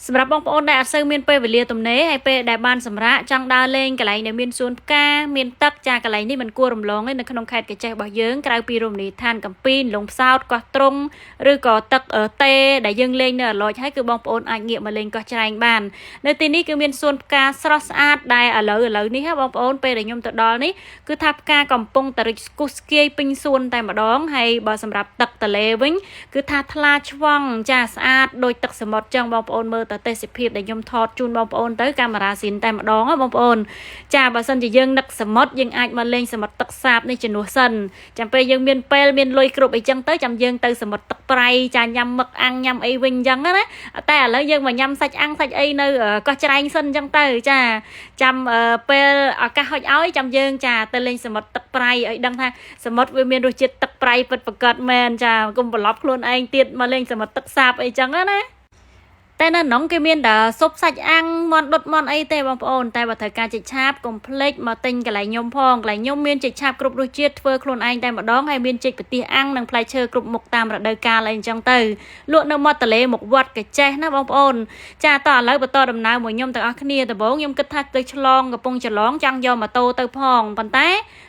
សម្រាប់បងប្អូនដែលអត់សូវមានពេលវេលាទំនេរហើយពេលដែលបានសម្រាកចង់ដើរលេងកន្លែងដែលមានសួនផ្កាមានទឹកចាកន្លែងនេះមិនគួររំលងទេនៅក្នុងខេត្តក្រចេះរបស់យើងក្រៅពីរមណីយដ្ឋានកំពីនលងផ្សោតកោះទ្រង់ឬក៏ទឹកតេដែលយើងលេងនៅអាឡូចហើយគឺបងប្អូនអាចងាកមកលេងកោះច្រែងបាននៅទីនេះគឺមានសួនផ្កាស្រស់ស្អាតដែលឥឡូវនេះបងប្អូនពេលដែលខ្ញុំទៅដល់នេះគឺថាផ្កាកំពុងតែរីកស្គុះស្គាយពេញសួនតែម្ដងហើយបើសម្រាប់ទឹកទលេវិញគឺថាថ្លាឆ្វង់ចាស្អាតដូចទឹកសមុទ្រចឹងបងប្អូនមើលទៅទេសភាពដែលខ្ញុំថតជូនបងប្អូនទៅកាមេរ៉ាស៊ីនតែម្ដងបងប្អូនចាបើសិនជាយើងនឹកសមុទ្រយើងអាចមកលេងសមុទ្រទឹកសាបនេះជំនួសសិនចាំពេលយើងមានពេលមានលុយគ្រប់អីចឹងទៅចាំយើងទៅសមុទ្រទឹកប្រៃចាញ៉ាំមឹកអាំងញ៉ាំអីវិញចឹងណាតែឥឡូវយើងមកញ៉ាំសាច់អាំងសាច់អីនៅកោះច្រែងសិនចឹងទៅចាចាំពេលឱកាសហុចឲ្យចាំយើងចាទៅលេងសមុទ្រទឹកប្រៃឲ្យដឹងថាសមុទ្រវាមានរសជាតិទឹកប្រៃពិតប្រាកដមែនចាកុំបន្លប់ខ្លួនឯងទៀតមកលេងសមុទ្រទឹកសាបអីចឹងណាតែនៅក្នុងគេមានតែស៊ុបសាច់អាំងមាន់ដុតមាន់អីទេបងប្អូនតែបើត្រូវការចេកឆាបកុំភ្លេចមកទិញកន្លែងខ្ញុំផងកន្លែងខ្ញុំមានចេកឆាបគ្រប់រសជាតិធ្វើខ្លួនឯងតែម្ដងហើយមានចេកពទាសអាំងនិងផ្លែឈើគ្រប់មុខតាមរដូវកាលអីអញ្ចឹងទៅលក់នៅមាត់ទន្លេមុខវត្តកាចេះណាបងប្អូនចាតោះឥឡូវបន្តដំណើរមួយខ្ញុំទាំងអស់គ្នាដំបូងខ្ញុំគិតថាទៅឆ្លងកំពង់ច្រឡងចង់យកម៉ូតូទៅផងប៉ុន្ត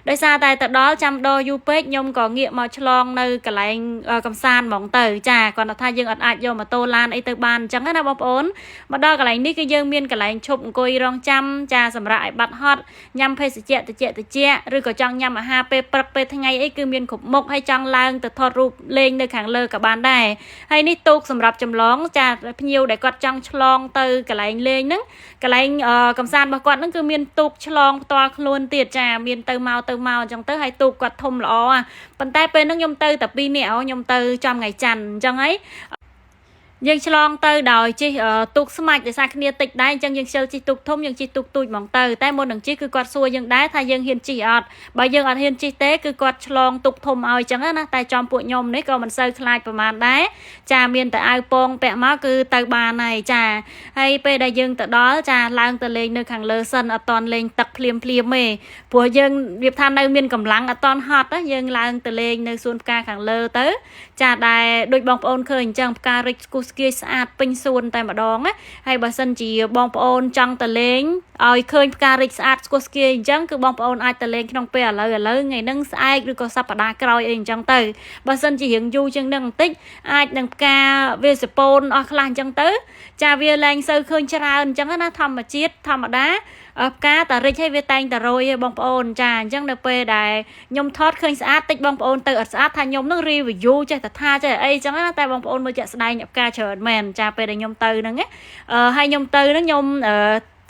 ែដោយសារតែទៅដល់ចាំដយូរពេកខ្ញុំក៏ងាកមកឆ្លងនៅកន្លែងកំសាន្តហ្មងទៅចាគាត់ថាយើងអត់អាចយកម៉ូតូឡានអីទៅបានអញ្ចឹងណាបងប្អូនមកដល់កន្លែងនេះគឺយើងមានកន្លែងឈប់អង្គុយរងចាំចាសម្រាប់ឲ្យបាត់ហត់ញ៉ាំភេសជ្ជៈតិចតិចឬក៏ចង់ញ៉ាំអាហារពេលព្រឹកពេលថ្ងៃអីគឺមានគ្រប់មុខហើយចង់ឡើងទៅថតរូបលេងនៅខាងលើក៏បានដែរហើយនេះទូកសម្រាប់ចម្លងចាភ្ញៀវដែលគាត់ចង់ឆ្លងទៅកន្លែងលេងហ្នឹងកន្លែងកំសាន្តរបស់គាត់ហ្នឹងគឺមានទូកឆ្លងផ្ទាល់ខ្លួនទៀតចាមានទៅមកទៅមកអញ្ចឹងទៅហើយទូកគាត់ធំល្អប៉ុន្តែពេលហ្នឹងខ្ញុំទៅតែ2នាក់ខ្ញុំទៅចំថ្ងៃច័ន្ទអញ្ចឹងហើយយើងឆ្លងទៅដោយជិះទូកស្មាច់ដោយសារគ្នាតិចដែរអញ្ចឹងយើងខ្ជិលជិះទូកធំយើងជិះទូកទូចហ្មងទៅតែមុននឹងជិះគឺគាត់សួរយើងដែរថាយើងហ៊ានជិះអត់បើយើងអត់ហ៊ានជិះទេគឺគាត់ឆ្លងទូកធំឲ្យអញ្ចឹងណាតែចំពួកខ្ញុំនេះក៏មិនសូវខ្លាចប្រហែលដែរចាមានតែអាវពងពាក់មកគឺទៅបានហើយចាហើយពេលដែលយើងទៅដល់ចាឡើងទៅលេងនៅខាងលើសិនអត់តន់លេងទឹកភ្លាមភ្លាមទេព្រោះយើងរៀបថានៅមានកម្លាំងអត់តន់ហត់យើងឡើងទៅលេងនៅសួនផ្កាខាងលើទៅចាដែលដូចបងប្អូនឃើញអញ្ចឹងផ្ការិចស្គុះស្គាយស្អាតពេញសួនតែម្ដងណាហើយបើសិនជាបងប្អូនចង់ទៅលេងឲ្យឃើញផ្ការិចស្អាតស្គុះស្គាយអញ្ចឹងគឺបងប្អូនអាចទៅលេងក្នុងពេលឥឡូវឥឡូវថ្ងៃហ្នឹងស្អែកឬក៏សប្តាហ៍ក្រោយអីអញ្ចឹងទៅបើសិនជារៀងយូរជាងហ្នឹងបន្តិចអាចនឹងផ្កាវាសពូនអស់ខ្លះអញ្ចឹងទៅចាវាលែងសូវឃើញច្រើនអញ្ចឹងណាធម្មជាតិធម្មតាផ្កាតារិចឲ្យវាតែងតែរយឯងបងប្អូនចាអញ្ចឹងនៅពេលដែលខ្ញុំថតឃើញស្អាតតិចបងប្អូនទៅអត់ស្អាតថាខ្ញុំនឹង review ចេះតែថាចេះអីចឹងណាតែបងប្អូនមើលជាក់ស្ដែងផ្កាច្រើនមែនចាពេលដែលខ្ញុំទៅហ្នឹងហើយខ្ញុំទៅហ្នឹងខ្ញុំ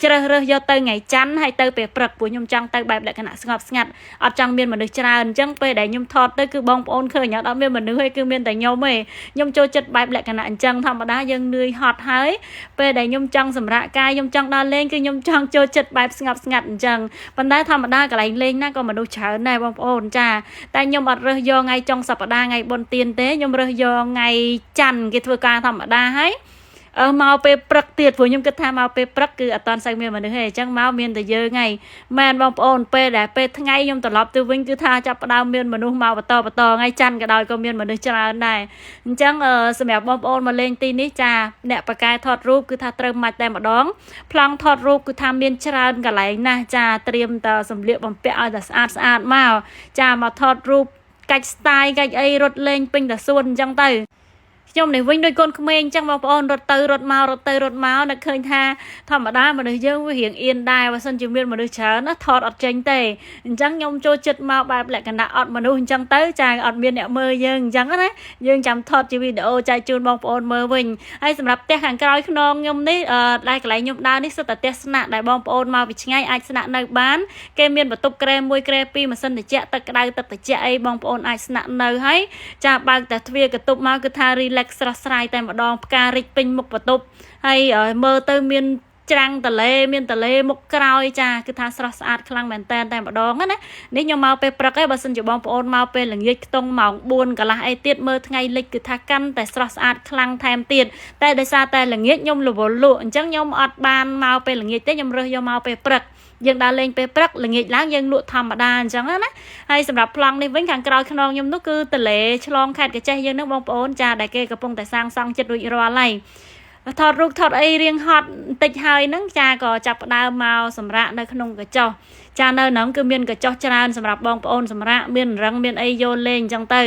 ជ្រើសរើសយកទៅថ្ងៃច័ន្ទហើយទៅពេលព្រឹកព្រោះខ្ញុំចង់ទៅបែបលក្ខណៈស្ងប់ស្ងាត់អត់ចង់មានមនុស្សច្រើនអញ្ចឹងពេលដែលខ្ញុំថតទៅគឺបងប្អូនឃើញអត់មានមនុស្សទេគឺមានតែខ្ញុំទេខ្ញុំចូលចិត្តបែបលក្ខណៈអញ្ចឹងធម្មតាយើងនឿយហត់ហើយពេលដែលខ្ញុំចង់សម្រាកកាយខ្ញុំចង់ដើរលេងគឺខ្ញុំចង់ចូលចិត្តបែបស្ងប់ស្ងាត់អញ្ចឹងប៉ុន្តែធម្មតាកន្លែងលេងណាក៏មនុស្សច្រើនដែរបងប្អូនចាតែខ្ញុំអត់រើសយកថ្ងៃចុងសប្តាហ៍ថ្ងៃបុណ្យទានទេខ្ញុំរើសយកថ្ងៃច័ន្ទគេធ្វើការធម្មតាហើយអឺមកពេលព្រឹកទៀតព្រោះខ្ញុំគិតថាមកពេលព្រឹកគឺអត់តាន់សូវមានមនុស្សទេអញ្ចឹងមកមានតែយើងហើយមែនបងប្អូនពេលដែលពេលថ្ងៃខ្ញុំត្រឡប់ទៅវិញគឺថាចាប់ផ្ដើមមានមនុស្សមកបន្តបន្តថ្ងៃច័ន្ទក៏ដោយក៏មានមនុស្សច្រើនដែរអញ្ចឹងសម្រាប់បងប្អូនមកលេងទីនេះចាអ្នកបកកែថតរូបគឺថាត្រូវម៉ាច់តែម្ដងប្លង់ថតរូបគឺថាមានច្រើនកន្លែងណាស់ចាត្រៀមតសម្លៀកបំពាក់ឲ្យតែស្អាតស្អាតមកចាមកថតរូបកាច់ style កាច់អីរត់លេងពេញតែសួនអញ្ចឹងទៅខ្ញុំនេះវិញដូចកូនក្មេងអញ្ចឹងបងប្អូនរត់ទៅរត់មករត់ទៅរត់មកនឹកឃើញថាធម្មតាមនុស្សយើងវារៀងអៀនដែរបើសិនជាមានមនុស្សច្រើនណាថតអត់ចេញទេអញ្ចឹងខ្ញុំចូលចិត្តមកបែបលក្ខណៈអត់មនុស្សអញ្ចឹងទៅចាអត់មានអ្នកមើលយើងអញ្ចឹងណាយើងចាំថតជាវីដេអូចែកជូនបងប្អូនមើលវិញហើយសម្រាប់ផ្ទះខាងក្រោយខ្នងខ្ញុំនេះដែលកន្លែងខ្ញុំដើរនេះសុទ្ធតែផ្ទះស្នាក់ដែលបងប្អូនមកពីឆ្ងាយអាចស្នាក់នៅបានគេមានបន្ទប់គ្រែ1គ្រែ2ម៉ាស៊ីនត្រជាក់ទឹកក្តៅទឹកត្រជាក់អីបងប្អូនអាចស្នាក់នៅហើយចាបើកតែទ្វារបន្ទប់មកគឺថា relax ស្រស់ស្រាយតែម្ដងផ្ការិចពេញមុខបន្ទប់ហើយមើលទៅមានច្រាំងតលេមានតលេមុខក្រោយចាគឺថាស្រស់ស្អាតខ្លាំងមែនតែនតែម្ដងណានេះខ្ញុំមកពេលព្រឹកឯងបើសិនជាបងប្អូនមកពេលល្ងាចខ្ទង់ម៉ោង4កន្លះអីទៀតមើលថ្ងៃលិចគឺថាកាន់តែស្រស់ស្អាតខ្លាំងថែមទៀតតែដោយសារតែល្ងាចខ្ញុំរវល់លក់អញ្ចឹងខ្ញុំអត់បានមកពេលល្ងាចទេខ្ញុំរើសយកមកពេលព្រឹកយើងដើរលេងពេលព្រឹកល្ងាចឡើងយើងលក់ធម្មតាអញ្ចឹងណាហើយសម្រាប់ប្លង់នេះវិញខាងក្រោយខ្នងខ្ញុំនោះគឺទលេឆ្លងខេត្តកចេះយើងនឹងបងប្អូនចាដែលគេកំពុងតែសាងសង់ចិត្តរួចរាល់ហើយ។ ថតរូបថតអីរៀងហត់បន្តិចហើយហ្នឹងចាក៏ចាប់ផ្ដើមមកសម្រាកនៅក្នុងកញ្ចុះចានៅហ្នឹងគឺមានកញ្ចុះច្រើនសម្រាប់បងប្អូនសម្រាកមានរឹងមានអីយកលេងអញ្ចឹងទៅ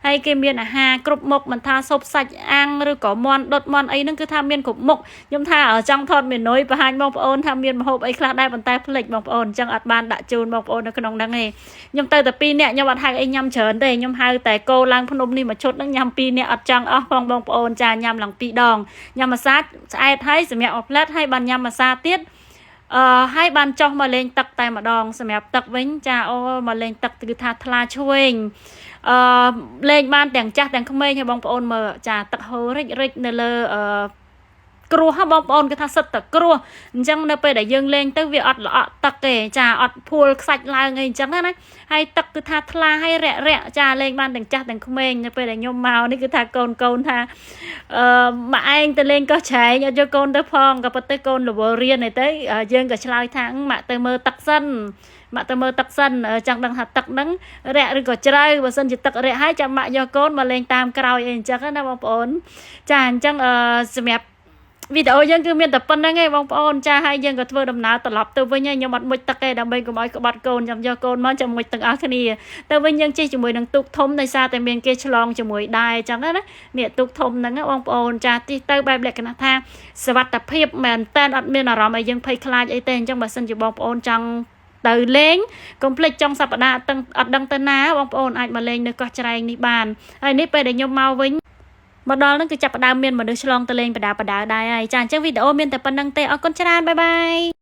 ហើយគេមានអាហារគ្រប់មុខមិនថាស៊ុបសាច់អាំងឬក៏មាន់ដុតមាន់អីហ្នឹងគឺថាមានគ្រប់មុខខ្ញុំថាចង់ថតមេនុយបង្ហាញបងប្អូនថាមានម្ហូបអីខ្លះដែរប៉ុន្តែភ្លេចបងប្អូនអញ្ចឹងអត់បានដាក់ជូនបងប្អូននៅក្នុងហ្នឹងទេខ្ញុំទៅតែ2នាក់ខ្ញុំអត់ហៅអីញ៉ាំច្រើនទេខ្ញុំហៅតែគោឡើងភ្នំនេះមួយឈុតហ្នឹងញ៉ាំ2នាក់អត់ចង់អស់ផងបងប្អូនចាញ៉ាំឡើង2ដងញ៉ាំម្សាឆ្អែតហើយសម្រាប់អផ្លែតហើយបានញ៉ាំម្សាទៀតអឺហើយបានចុះមកលេងទឹកតែម្ដងសម្រាប់ទឹកវិញចាអូមកលេងទឹកគឺថាថ្លាឆ្វេងអឺលេងបានទាំងចាស់ទាំងក្មេងហើយបងប្អូនមើលចាទឹកហូររិចរិចនៅលើអឺគ្រោះហ៎បងប្អូនគឺថាសិតតែគ្រោះអញ្ចឹងនៅពេលដែលយើងលេងទៅវាអត់ល្អក់ទឹកទេចាអត់ភួលខ្សាច់ឡើងអីអញ្ចឹងណាហើយទឹកគឺថាថ្លាហើយរាក់រាក់ចាលេងបានទាំងចាស់ទាំងក្មេងនៅពេលដែលខ្ញុំមកនេះគឺថាកូនកូនថាអឺម៉ាក់ឯងទៅលេងកោះច្រែងអត់យកកូនទៅផងក៏ប៉ុន្តែកូនរវល់រៀនអីទៅយើងក៏ឆ្លើយថាម៉ាក់ទៅមើលទឹកសិនម៉ាក់ទៅមើលទឹកសិនចង់ដឹងថាទឹកហ្នឹងរាក់ឬក៏ជ្រៅបើសិនជាទឹករាក់ហើយចាំម៉ាក់យកកូនមកលេងតាមក្រោយអីអញ្ចឹងណាបងប្អូនចាអញ្ចឹងអឺសម្រាប់វីដេអូយើងគឺមានតែប៉ុណ្្នឹងឯងបងប្អូនចាហើយយើងក៏ធ្វើដំណើរត្រឡប់ទៅវិញហើយខ្ញុំអត់មុជទឹកទេដើម្បីកុំឲ្យក្បត់កូនចាំយកកូនមកចាំមុជទាំងអស់គ្នាទៅវិញយើងជិះជាមួយនឹងទូកធំដោយសារតែមានគេឆ្លងជាមួយដែរអញ្ចឹងណានេះទូកធំហ្នឹងបងប្អូនចាជិះទៅបែបលក្ខណៈថាសវត្ថភាពមែនតើអត់មានអារម្មណ៍ឲ្យយើងភ័យខ្លាចអីទេអញ្ចឹងបើសិនជាបងប្អូនចង់ទៅលេងកុំភ្លេចចុងសប្តាហ៍អត់ដឹងទៅណាបងប្អូនអាចមកលេងនៅកោះច្រែងនេះបានហើយនេះពេលដែលខ្ញុំមកវិញមកដល់ហ្នឹងគឺចាប់ផ្ដើមមានមនុស្សឆ្លងទៅលេងបដាបដាដែរហើយចាអញ្ចឹងវីដេអូមានតែប៉ុណ្្នឹងទេអរគុណច្រើន bye bye.